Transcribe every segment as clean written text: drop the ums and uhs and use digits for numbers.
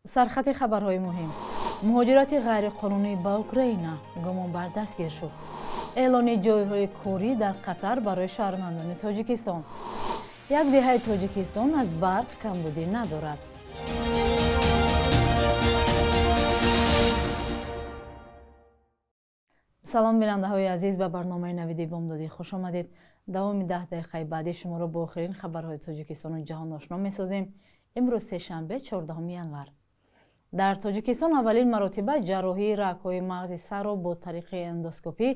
Сархати хабарҳои муҳим. Муҳоҷирати ғайриқонунӣ ба Украина гумонбар дастгир шуд. Эълони ҷойҳои корӣ дар Қатар барои шаҳрвандони Тоҷикистон. Як деҳаи Тоҷикистон аз барқ камбудӣ надорад. Салом, бинандаҳои азиз, ба барномаи Навиди бомдодӣ хуш омадед. Давоми 10 дақиқаи баъдӣ шуморо бо охирин хабарҳои Тоҷикистону ҷаҳон ошно месозем. Имрӯз сешанбе, 14 январ. Дар Тоҷикистон аввалин маротиба ҷарроҳии рагҳои мағзи сарро бо тариқи эндоскопӣ,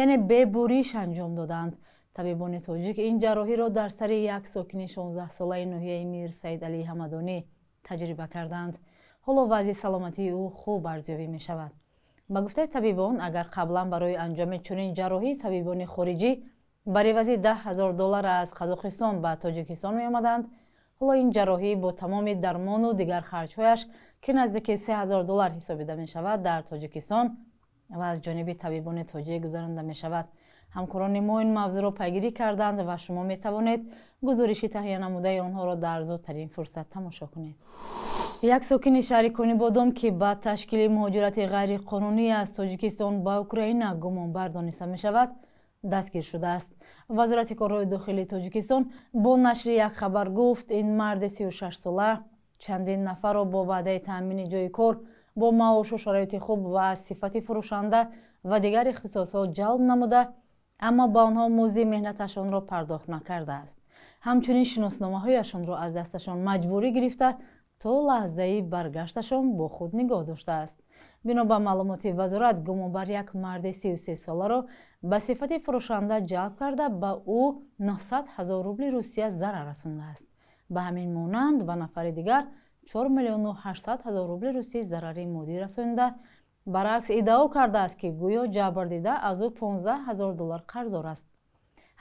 яъне бебуриш, анҷом доданд. Табибони тоҷик ин ҷарроҳиро дар сари як сокини 16-солаи ноҳияи Мир Саид Алии Ҳамадонӣ таҷриба карданд. Ҳоло вазъи саломатии ӯ хуб арзёбӣ мешавад. Ба гуфтаи табибон, агар қаблан барои анҷоми чунин ҷарроҳӣ табибони хориҷӣ бар ивази 10 000 доллар аз Қазоқистон ба Тоҷикистон меомаданд, ҳоло ин ҷарроҳӣ бо тамоми дармону дигар харҷҳояш, ки наздики 3000 доллар ҳисобида мешавад, дар Тоҷикистон ва аз ҷониби табибони тоҷик гузаронда мешавад. Ҳамкорони мо ин мавзӯъро пайгирӣ карданд ва шумо метавонед гузориши таҳия намудаи онҳоро дар зудтарин фурсат тамошо кунед. Як сокини шаҳри Конибодом, ки ба ташкили муҳоҷирати ғайриқонунӣ аз Тоҷикистон ба Украина гумонбар дониста мешавад, дастгир шудааст. Вазорати корҳои дохилии Тоҷикистон бо нашри як хабар гуфт, ин марди 36-сола чандин нафарро бо ваъдаи таъмини ҷойи кор бо маошу шароити хуб ва сифати фурӯшанда ва дигар ихтисосҳо ҷалб намуда, аммо ба онҳо музди меҳнаташонро пардохт накардааст. Ҳамчунин шиносномаҳояшонро аз дасташон маҷбурӣ гирифта, то лаҳзаи баргашташон бо худ нигоҳ доштааст. Бино ба маълумоти вазорат, гумонбар як марди 33-соларо ба сифати фурӯшанда ҷалб карда, ба ӯ 900 ҳазор рубли Русия зарар расондааст. Ба ҳамин монанд ба нафари дигар 4 миллиону 800 ҳазор рубли русӣ зарари моддӣ расонида, баръакс иддао кардааст, ки гӯё ҷабрдида аз ӯ 15 ҳазор доллар қарздор аст.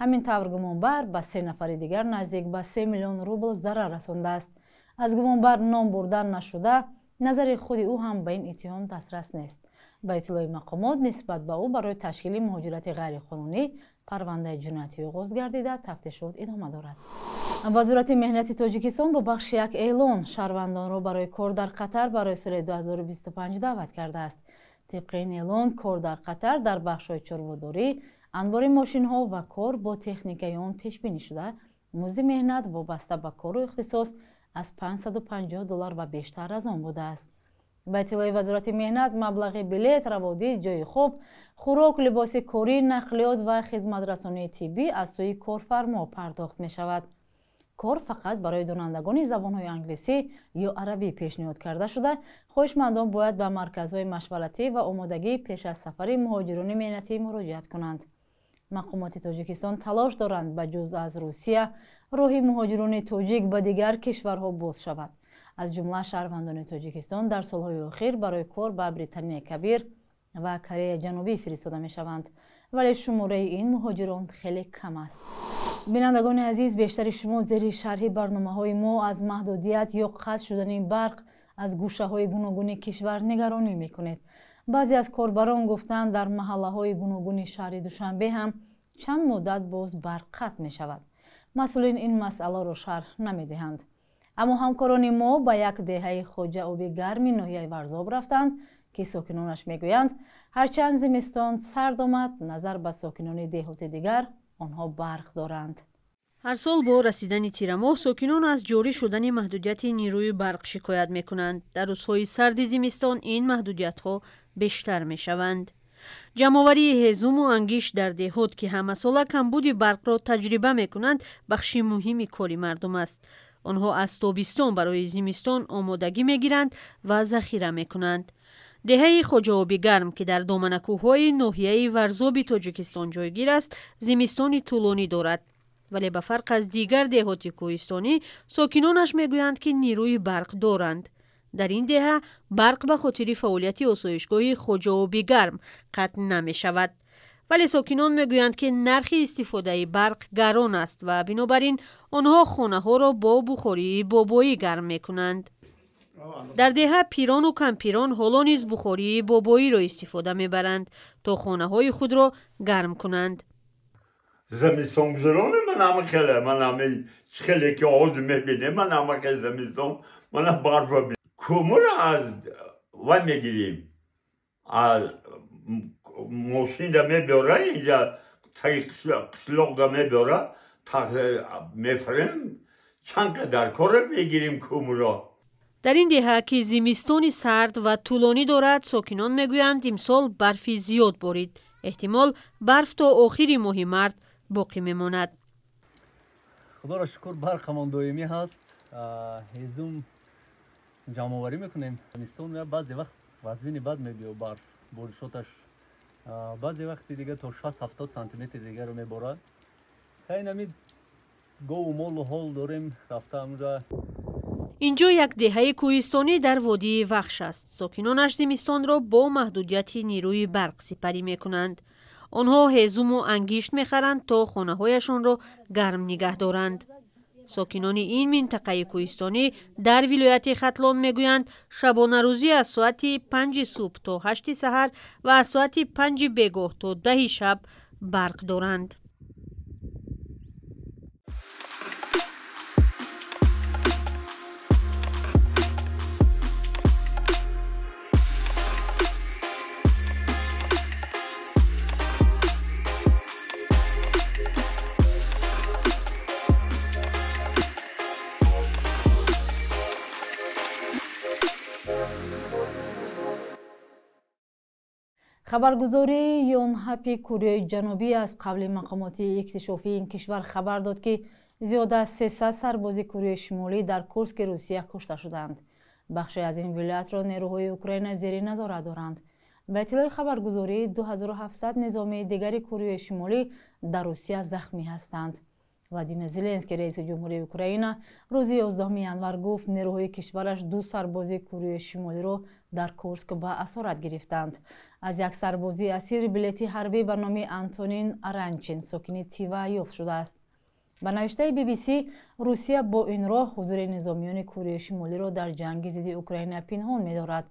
Ҳамин тавр гумонбар ба се нафари дигар наздик ба 3 миллион рубл зарар расондааст. Аз гумонбар ном бурдан нашуда, назари худи ӯ ҳам ба ин иттиҳом дастрас нест. Ба иттилои мақомот, нисбат ба ӯ барои ташкили муҳоҷирати ғайриқонунӣ парвандаи ҷиноятӣ оғоз гардида, тафтишот идома дорад. Вазорати меҳнати Тоҷикистон бо бахши як эълон шаҳрвандонро барои кор дар Қатар барои соли 2025 даъват кардааст. Тибқи ин эълон, кор дар Қатар дар бахшҳои чорводорӣ, анбори мошинҳо ва кор бо техникаи он пешбинӣ шуда, музди меҳнат вобаста ба кору ихтисос аз 550 доллар ва бештар аз он будааст. Ба иттилои Вазорати меҳнат, маблағи билет, раводид, ҷойи хоб, хӯрок, либоси корӣ, нақлиёт ва хизматрасонии тиббӣ аз сӯи корфармо пардохт мешавад. Кор фақат барои донандагони забонҳои англисӣ ё арабӣ пешниҳод карда шуда, хоҳишмандон бояд ба марказҳои машваратӣ ва омодагӣ пеш аз сафари муҳоҷирони меҳнатӣ муроҷиат кунанд. Мақомоти Тоҷикистон талош доранд, ба ҷуз аз Русия роҳи муҳоҷирони тоҷик ба дигар кишварҳо боз шавад. Аз ҷумла шаҳрвандони Тоҷикистон дар солҳои охир барои кор ба Британияи Кабир ва Кореяи Ҷанубӣ фиристода мешаванд, вале шумораи ин муҳоҷирон хеле кам аст. Бинандагони азиз, бештари шумо зери шарҳи барномаҳои мо аз маҳдудият ё қатъ шудани барқ аз гӯшаҳои гуногуни кишвар нигаронӣ мекунед. Баъзе аз корбарон гуфтанд, дар маҳаллаҳои гуногуни шаҳри Душанбе ҳам чанд муддат боз барқ қатъ мешавад. Масъулин ин масъаларо шарҳ намедиҳанд. Аммо ҳамкорони мо ба як деҳаи Хоҷаоби Гарми ноҳияи Варзоб рафтанд, ки сокинонаш мегӯянд, ҳарчанд зимистон сард омад, назар ба сокинони деҳоти дигар онҳо барқ доранд. Ҳар сол бо расидани тирамоҳ сокинон аз ҷорӣ шудани маҳдудияти нерӯи барқ шикоят мекунанд. Дар рӯзҳои сарди зимистон ин маҳдудиятҳо бештар мешаванд. Ҷамъоварии ҳезуму ангишт дар деҳот, ки ҳамасола камбуди барқро таҷриба мекунанд, бахши муҳими кори мардум аст. Онҳо аз тобистон барои зимистон омодагӣ мегиранд ва захира мекунанд. Деҳаи Хоҷаоби Гарм, ки дар доманакӯҳҳои ноҳияи Варзоби Тоҷикистон ҷойгир аст, зимистони тӯлонӣ дорад. Вале ба фарқ аз дигар деҳоти кӯҳистонӣ, сокинонаш мегӯянд, ки нерӯи барқ доранд. Дар ин деҳа барқ ба хотири фаъолияти осоишгоҳи Хоҷаоби Гарм қатъ намешавад. Вале сокинон мегӯянд, ки нархи истифодаи барқ гарон аст ва бинобар ин онҳо хонаҳоро бо бухории бобоӣ гарм мекунанд. Дар деҳа пирону кампирон ҳоло низ бухории бобоиро истифода мебаранд, то хонаҳои худро гарм кунанд. Зимистонгузаронӣ ман ҳама хеле, ман ҳама хеле ки ҳозир мебинем, ман ҳама хеле зимистон мана барфа. Кӯмура аз вай мегирем, аз мошинда мебиёра, инҷа таги қишлоқда мебиёра, мефарем, чанд қадар кора мегирем кӯмуро. Дар ин деҳа, ки зимистони сард ва тӯлонӣ дорад, сокинон мегӯянд, имсол барфи зиёд борид. Эҳтимол, барф то охири моҳи март боқӣ мемонад. Худоро шукр, барқамон доимӣ ҳаст, ҳезум ҷамъоварӣ мекунем. Зимистон баъзе вақт вазмини бад мебиё, барф боришоташ баъзе вақти дига то 60-70 сантиметр дигаро меборад. Хайнами гову молу ҳол дорем, рафта амра. Инҷо як деҳаи кӯҳистонӣ дар водии Вахш аст. Сокинонаш зимистонро бо маҳдудияти нерӯи барқ сипарӣ мекунанд. Онҳо ҳезуму ангишт мехаранд, то хонаҳояшонро гарм нигаҳ доранд. Сокинони ин минтақаи кӯҳистонӣ дар вилояти Хатлон мегӯянд, шабонарӯзӣ аз соати 5 субҳ то 8 саҳар ва аз соати 5 бегоҳ то 10 шаб барқ доранд. Хабаргузории Йонҳапи Кореяи Ҷанубӣ аз қавли мақомоти иктишофии ин кишвар хабар дод, ки зиёда аз 300 сарбози Кореяи Шимолӣ дар Курски Русия кушта шуданд. Бахше аз ин вилоятро нерӯҳои Украина зери назорат доранд. Ба иттилои хабаргузорӣ, 2700 низомии дигари Кореяи Шимолӣ дар Русия захмӣ ҳастанд. Владимир Зеленский, раиси ҷумҳурии Украина, рӯзи 11 январ гуфт, нерӯҳои кишвараш ду сарбози Кореяи Шимолиро дар Курск ба асорат гирифтанд. Аз як сарбози асир билети ҳарбӣ ба номи Антонин Аранчин, сокини Тива, ёфт шудааст. Ба навиштаи BBC, Русия бо ин роҳ ҳузури низомиёни Кореяи Шимолиро дар ҷанги зидди Украина пинҳон медорад.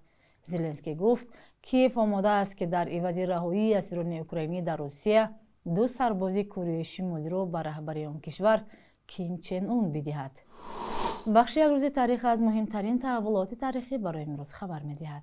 Зеленский гуфт, Киев омода аст, ки дар ивази раҳоии асирони украинӣ дар Русия ду сарбози Кореяи Шимолиро ба раҳбари он кишвар Ким Чен Ун бидиҳад. Бахши як рӯзи таърих аз муҳимтарин таҳаввулоти таърихӣ барои имрӯз хабар медиҳад.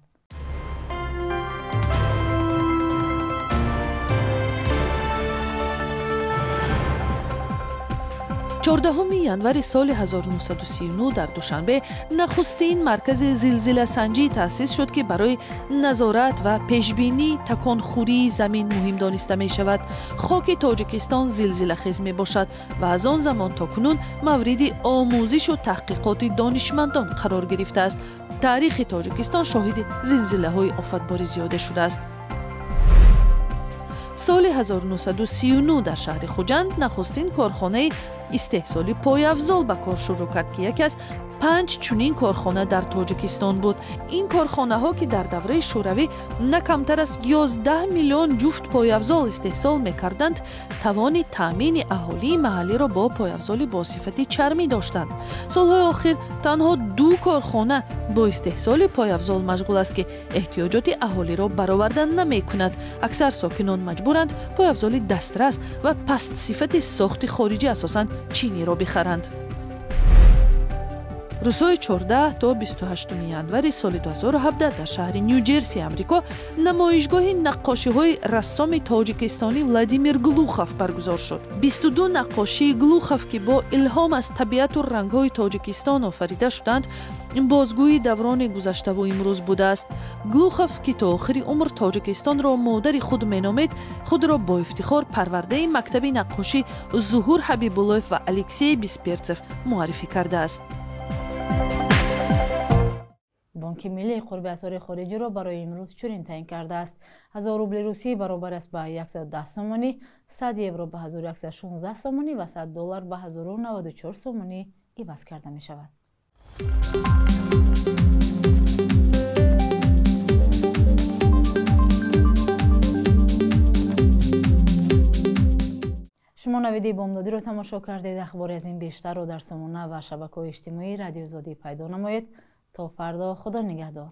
14 январи соли 1939 дар Душанбе нахустин маркази зилзиласанҷӣ таъсис шуд, ки барои назорат ва пешбинии таконхӯрии замин муҳим дониста мешавад. Хоки Тоҷикистон зилзилахез мебошад ва аз он замон то кунун мавриди омӯзишу таҳқиқоти донишмандон қарор гирифтааст. Таърихи Тоҷикистон шоҳиди зилзилаҳои офатбори зиёде шудааст. Соли 1939 дар шаҳри Хуҷанд нахустин корхонаи истеҳсоли пойафзол ба кор шурӯъ кард, ки яке аз 5 чунин корхона дар Тоҷикистон буд. Ин корхонаҳо, ки дар давраи Шӯравӣ на камтар аз 11 миллион ҷуфт пойафзол истеҳсол мекарданд, тавони таъмини аҳолии маҳаллиро бо пойафзоли бо сифати чармӣ доштанд. Солҳои охир танҳо ду корхона бо истеҳсоли пойафзол машғул аст, ки эҳтиёҷоти аҳолиро бароварда намекунад. Аксар сокинон маҷбуранд пойафзоли дастрас ва пастсифати сохти хориҷӣ, асосан чиниро бихаранд. Рӯзҳои 14 то 28 январи соли 2017 дар шаҳри Ню-Ҷерси Амрико намоишгоҳи наққошиҳои рассоми тоҷикистонӣ Владимир Глухов баргузор шуд. 22 наққошии Глухов, ки бо илҳом аз табиату рангҳои Тоҷикистон офарида шуданд, бозгӯии даврони гузаштаву имрӯз будааст. Глухов, ки то охири умр Тоҷикистонро модари худ меномид, худро бо ифтихор парвардаи мактаби наққошӣ Зуҳур Ҳабибуллоев ва Алексей Бисперцев муаррифӣ кардааст. Бонки Миллии қурби асъори хориҷиро барои имрӯз чунин таъин кардааст. 1000 рубли русӣ баробар аст ба 110 сомонӣ, 100 евро ба 1116 сомонӣ ва 100 доллар ба 1094 сомонӣ иваз карда мешавад. Шумо навиди бомдодиро тамошо кардед. Ахбори аз ин бештарро дар сомона ва шабакаҳои иҷтимоии Радиои Озодӣ пайдо намоед. То фардо, Худо нигаҳдор.